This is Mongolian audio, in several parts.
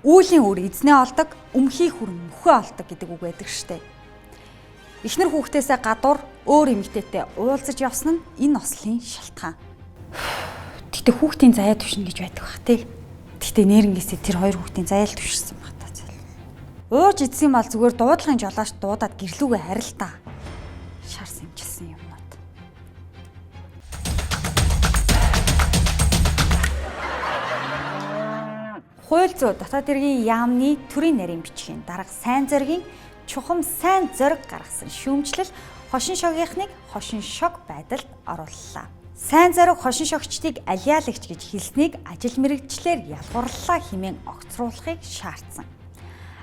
Үүлийн үр эзнээ олдог, өмхий хүр мөхөө олдог гэдэг үг байдаг штэ. Эхнэр хүүхдээсээ гадуур өөр эмэгтэйтэй уулзаж явсан нь энэ ослын шалтгаан. Гэтэ хүүхдийн заяа түшнэ гэж байдаг бах тий. Гэтэ нэрнгээсээ тэр хоёр хүүхдийн заяа л түшсэн баг та зэл. Ууж идсэн бол зүгээр дуудлагын жолооч дуудаад гэрлүүгээ харил та. Шар сэмжилсэн юмнууд. Хууль зүйн дотоод хэргийн яамны төрийн нарийн бичгийн дарга сайн зоригийн чухам сайн зориг гаргасан шүүмжлэл хошин шогийнхныг хошин шог байдалд орууллаа. Сайн зориг хошин шогчдыг алиалагч гэж хэлснийг ажил мэргэжлээр ялгуурлаа хэмээн огцруулахыг шаардсан.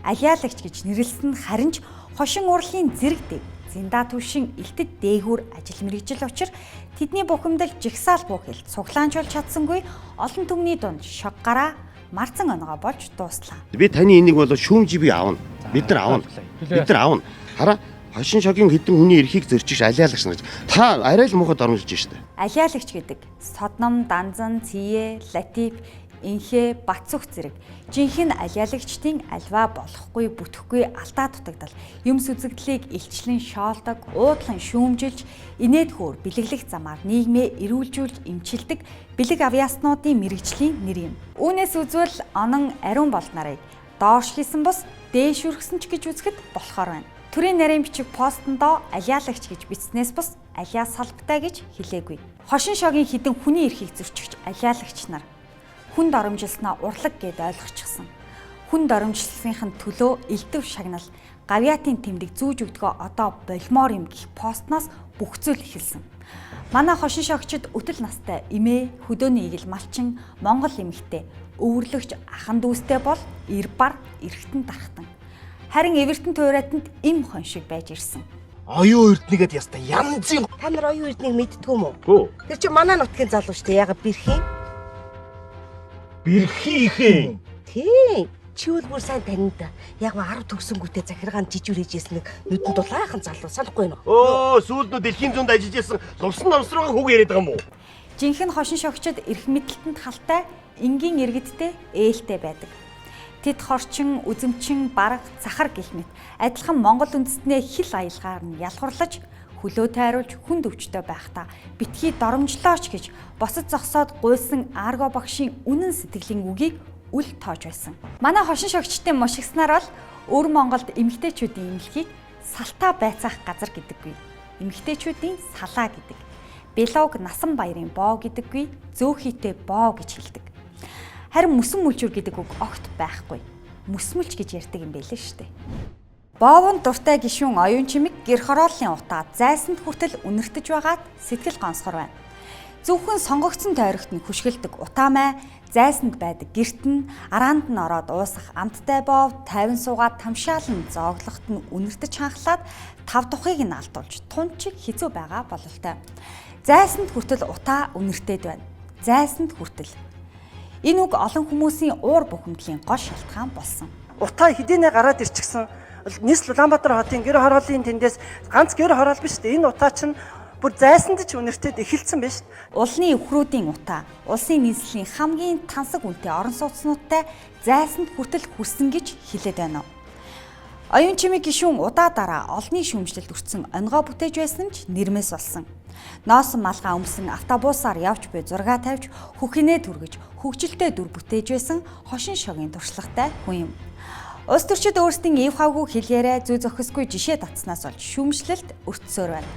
Алиалагч гэж нэрлэсэн нь харин ч хошин урлын зэрэг дэв, зинда түвшин элтэд дээгүүр ажил мэргэжил учир тэдний бухимдал жигсаал бүхэл цуглаанчулж чадсангүй олон түмний дунд шог гараа марцан онгоо болж дууслаа. Би таны энийг бол шүүмжи би авна. Бид нар авна. Бид нар авна. Хараа хошин шогийн хэдэн хүний эрхийг зөрчиж алиалагч нар гэж. Та арай л муухай дормжиж штэ. Алиалагч гэдэг содном, данзан, цие, латиф, инхээ, бацүх зэрэг жинхэнэ алиалагчдын альва болохгүй, бүтэхгүй алдаа дутагдал, юм сүзэгдлийг илчлэн шоолдог, уудлан шүүмжилж, инээд хөөр бэлэглэх замаар нийгмээ эрүүлжүүлж эмчилдэг бэлэг авьяаснуудын мэрэгжлийн нэр юм. Үүнээс үзвэл онон ариун болд нарыг доош хийсэн бус дээш үргэсэн ч гэж үзэхэд болохоор байна. Төрийн нарийн бичиг постондоо алиалагч гэж бичснээс бус алиа салбтай гэж хэлээгүй. Хошин шогийн хідэн хүний эрхийг зөрчигч алиалагч нар хүн доромжилсноо урлаг гэд ойлгочихсон. Хүн доромжилсныхын төлөө элдв шагнал, гавьяатын тэмдэг зүүж өгдгөө одоо болмоор юм гэх постноос бүх зүйл эхэлсэн. Манай хошин шогчд өтөл настай эмээ, хөдөөний игэл малчин, монгол эмэгтэй, өвөрлөгч ахан дүүстэй бол эр бар, эргэтэн дархтан. Харин эвэртэн туйратанд эм хон шиг байж ирсэн. Оюун эрдэнэгээд яста янзын Та нар оюун эрднийг мэддгүү юм уу? Хөө. Тэр чинь манай нутгийн залуу шүү дээ. Яга бэрхийн. Бэрхийхэн. Тийм. Чи бол бүр сайн танина да. Яг 10 төгсөнгүүтээ захиргаанд жижүүр хийжсэн нэг нүдэн дулаахан залуу санахгүй юу? Өө, сүүлд нь дэлхийн зүүнд ажиллаж исэн лувсан намсрууга хүүг яриад байгаа юм уу? Жинхэнэ хошин шогчд эрх мэдэлтэнд халтай, энгийн иргэдтэй ээлтэй байдаг. Тэд хорчин, үзэмчин, бараг, цахар гэх мэт адилхан Монгол үндэстнээ хил аялгаар нь ялгуурлаж хөлөө тайруулж хүнд өвчтөй байхдаа битгий доромжлооч гэж босод зогсоод гуйсан Арго багшийн үнэн сэтгэлийн үгийг үл тоож байсан. Манай хошин шогчдын мушигснаар бол өвөр Монголд эмэгтэйчүүдийн эмнэлгийг салтаа байцаах газар гэдэггүй. Эмэгтэйчүүдийн салаа гэдэг. Белог насан баярын боо гэдэггүй, зөөхийтэй боо гэж хэлдэг. Харин мөсөн мүлжүр гэдэг үг огт байхгүй. Мөсмөлч гэж ярьдаг юм байлээ шүү дээ. Боовонд дуртай гишүүн оюун чимэг гэр хорооллын утаа зайсанд хүртэл үнэртэж байгаад сэтгэл гонсгор байна. Зөвхөн сонгогдсон тойрогт нь хүшгэлдэг утаамай, зайсанд байдаг герт нь, араанд нь ороод уусах амттай боов, 50 суугаад тамшаалан зооглохт нь үнэртэж ханхлаад тав тухыг нь алдуулж тунчиг хэцүү байгаа бололтой. Зайсанд хүртэл утаа үнэртээд байна. Зайсанд хүртэл. Энэ үг олон хүмүүсийн уур бухимдлын гол шалтгаан болсон. Утаа хэдийнэ гараад ирчихсэн нийслэл Улаанбаатар хотын гэр хорооллын тэндээс ганц гэр хороол биш үү? Энэ утаа чинь бүр зайсанд ч үнэртэд эхэлсэн биш. Улны өхрүүдийн утаа, улсын нийслэлийн хамгийн тансаг үнэтэй орон сууцнуудтай зайсанд хүртэл хүрсэн гэж хэлээд байна. Оюун чимэг гишүүн удаа дараа олонний шүүмжлэлд өртсөн онгоо бүтээж байсан ч нэрмээс болсон. Ноосон малгай өмсөн автобусаар явж буй зураг тавьж хөхинээ түргэж хөгжилтэй дүр бүтээж байсан хошин шогийн туршлагатай хүн юм. Улс төрчид өөрсдийн эв хавгүй хэл яриа зүй зохисгүй жишээ татснаас болж шүүмжлэлд өртсөөр байна.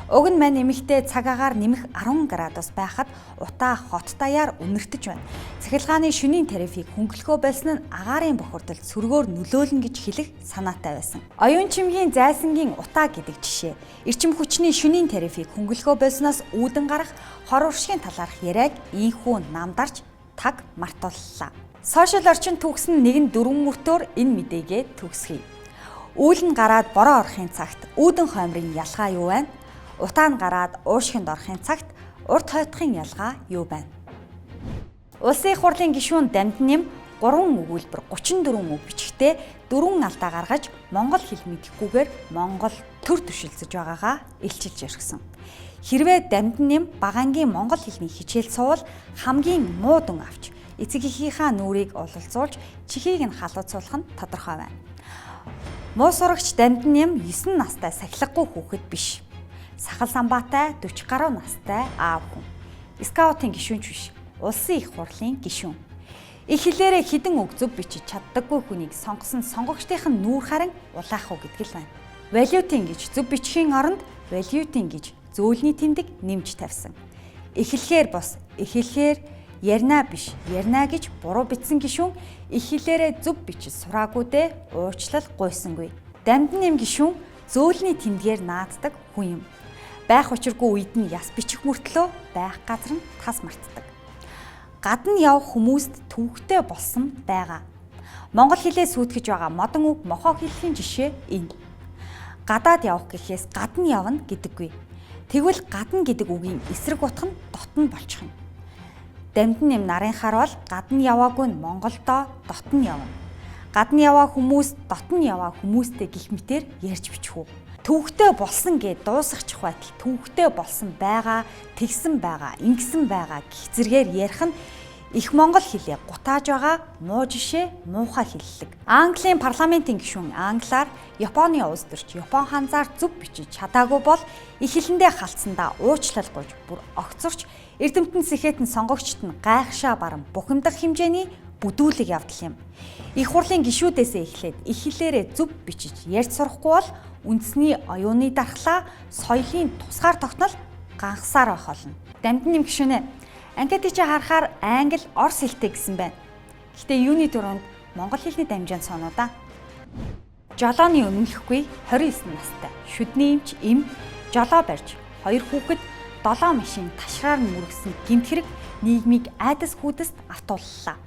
Уг нь мань эмэгтэй цаг агаар нэмэх 10 градус байхад утаа хот даяар үнэртэж байна. Цахилгааны шөнийн тарифыг хөнгөлөхөө болсон нь агаарын бохирдолд сөргөөр нөлөөлнө гэж хэлэх санаатай байсан. Оюун чимгийн зайсангийн утаа гэдэг жишээ. Эрчим хүчний шөнийн тарифыг хөнгөлөхөө болсноос үүдэн гарах хор уршигын талаарх яриаг ийхүү намдарч таг мартууллаа. Сошиал орчин төгсөн нэгэн дөрвөн мөртөөр энэ мэдээгээ төгсгөе. Үүл нь гараад бороо орохын цагт үүдэн хоймрын ялгаа юу байна? Утаа нь гараад уушгинд орохын цагт урд хойтхын ялгаа юу байна? Улсын их хурлын гишүүн Дамдинэм 3 өгүүлбэр 34 үг бичгтээ 4 алдаа гаргаж монгол хэл мэдэхгүйгээр Монгол төр төшөлзөж байгаагаа илчилж өргөсөн. Хэрвээ Дамдинэм Багангийн монгол хэлний хичээл суувал хамгийн муу дүн авч эцэг эхийнхээ нүрийг улалзуулж чихийг нь халууцуулах нь тодорхой байна. Муу сурагч Дамдин юм 9 настай сахилгагүй хүүхэд биш. Сахал самбаатай 40 гаруй настай аав хүн. Скаутын гишүүнч биш. Улсын их хурлын гишүүн. Их хэлээрээ хідэн үг зөв бичиж чаддаггүй хүнийг сонгосон сонгогчдын нүүр харан улаах уу гэдэг л байна. Валютын гэж зөв бичгийн оронд валютын гэж зөөлний тэмдэг нэмж тавьсан. Эхлэхээр бос, эхлэхээр ярина биш, ярина гэж буруу бичсэн гишүүн их хэлээрээ зөв бичиж сураагүй дээ уучлал гуйсангүй. Дамдин нэм гишүүн зөөлний тэмдгээр нааддаг хүн юм. Байх учиргүй үед нь яс бичих мөртлөө байх газар нь тас мартдаг. Гадна явах хүмүүст төвөгтэй болсон байгаа. Монгол хэлээ сүйтгэж байгаа модон үг мохоо хэллийн жишээ энэ. Гадаад явах гэхээс гадна явна гэдэггүй. Тэгвэл гадна гэдэг үгийн эсрэг утга нь дотн болчих юм. Дамдин нэм нарын хар бол гадна яваагүй нь Монголдоо дотн явна. Гадна яваа хүмүүс дотн яваа хүмүүстэй гих мэтэр ярьж бичих үү. Төвөгтэй болсон гэж дуусгачих байтал төвөгтэй болсон байгаа, тэгсэн байгаа, ингэсэн байгаа гих зэргээр ярих нь их монгол хэлээ гутааж байгаа муу жишээ, муухай хэллэг. Английн парламентын гишүүн англиар, Японы улс төрч Япон ханзаар зөв бичиж чадаагүй бол их хэлэндээ халдсандаа уучлал гуйж бүр огцорч эрдэмтэн сэхэтэн сонгогчд нь гайхшаа баран бухимдах хэмжээний бүдүүлэг явдал юм. Их хурлын гишүүдээсээ эхлээд их хэлээрээ зөв бичиж ярьж сурахгүй бол үндэсний оюуны дархлаа соёлын тусгаар тогтнол ганхсаар байх болно. Дамдин нэм гишүүнээ анкетыг чи харахаар англи, орос хэлтэй гэсэн байна. Гэхдээ юуны түрүүнд монгол хэлний дамжаанд соноо да. Жолооны өмнөлөхгүй 29 настай шүдний эмч эм жолоо барьж 2 хүүхэд 7 машин ташраар нь мөргсөн гэмт хэрэг нийгмийг айдас хүүдэст автууллаа.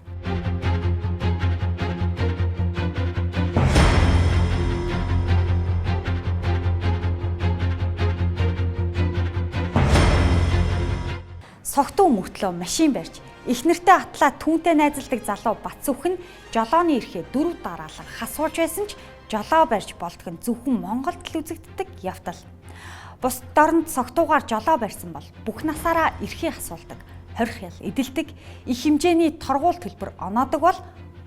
Согтуу мөртлөө машин барьж их нэртэй атлаа түүнтэй найзалдаг залуу Батсүх нь жолооны эрхээ 4 дараалан хасуулж байсан ч жолоо барьж болдго нь зөвхөн Монголд л үзэгддэг явдал. Бусд дорнд согтуугаар жолоо барьсан бол бүх насаараа эрхээ асуулдаг, хорих ял эдэлдэг, их хэмжээний торгуул төлбөр оноодог бол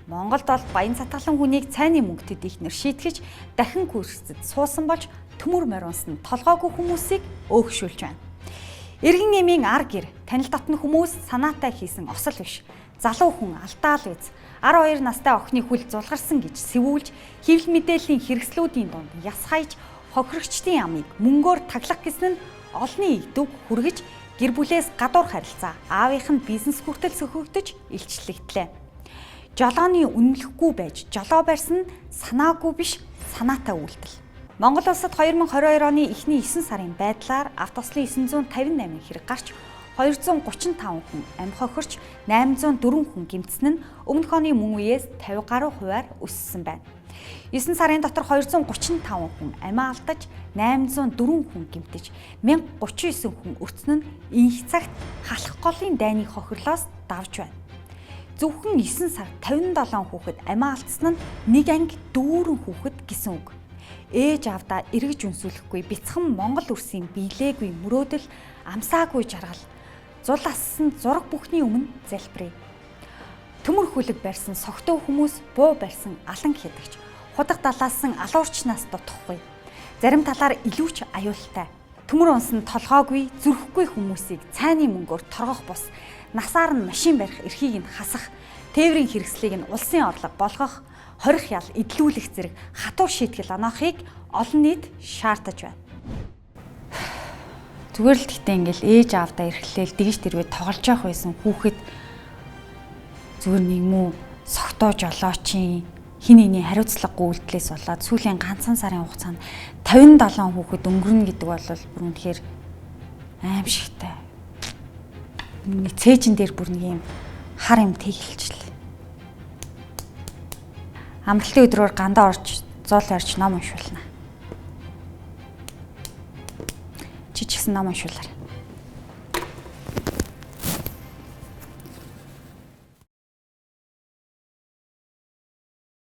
Монголд бол баян сатгалан хүнийг цайны мөнгөтэд их нэр шийтгэж дахин курсэд суусан болж төмөр морионс нь толгойгүй хүмүүсийг өөгшүүлж байна. Иргэн эмийн ар гэр танил дотны хүмүүс санаатай хийсэн осол биш. Залуу хүн алдаал үз. 12 настай охины хөл зулгарсан гэж сэвүүлж хэвлэл мэдээллийн хэрэгслүүдийн дунд яс хайж хохирогчдын амыг мөнгөөр таглах гэсэн нь олонний игдүг хүргэж гэр бүлээс гадуур харилцаа аавынх нь бизнес хүртэл сөхөгдөж илчлэгдлээ. Жолооны үнэмлэхгүй байж жолоо барьсан нь санаагүй биш санаатай үйлдэл. Монгол улсад 2022 оны эхний 9 сарын байдлаар автослын 958 хэрэг гарч 235 хүн амь хохирч 804 хүн гэмтсэн нь өмнөх оны мөн үеэс 50 гаруй хувиар өссөн байна. 9 сарын дотор 235 хүн амиа алдаж 804 хүн гэмтэж 1039 хүн өртсөн нь энх цагт халах голын дайны хохирлоос давж байна. Зөвхөн 9 сар 57 хүүхэд амиа алдсан нь нэг анги дүүрэн хүүхэд гэсэн үг. Ээж аавдаа эргэж үнсүүлэхгүй бяцхан Монгол үрсийн биелээгүй мөрөөдөл амсаагүй жаргал зул ассан зураг бүхний өмнө залбирая. Төмөр хүлэг барьсан согтуу хүмүүс буу барьсан алан хядагч худаг далаасан алуурчнаас дутахгүй. Зарим талаар илүү ч аюултай. Төмөр унсан толгоогүй зүрхгүй хүмүүсийг цайны мөнгөөр торгох бус насаар нь машин барих эрхийг нь хасах, тээврийн хэрэгслийг нь улсын орлого болгох, хорих ял эдлүүлэх зэрэг хатуу шийтгэл оноохыг олон нийт шаардаж байна. Зүгээр л гэхдээ ингээл ээж аавдаа эрхлээл дэгэж тэрвээ тоглож явах байсан хүүхэд зүгээр нэг мүү согтоо жолоочийн хин нэгний хариуцлагагүй үйлдэлээс болоод сүүлийн ганцхан сарын хугацаанд 57 хүүхэд өнгөрнө гэдэг бол бүр үнэхээр аимшигтай. Нэг цээжин дээр бүр нэг юм хар юм тэгэлжлээ. Амралтын өдрөөр гандаа орж зуул орж ном уншуулна. Чи ч гэсэн ном уншуулаарай.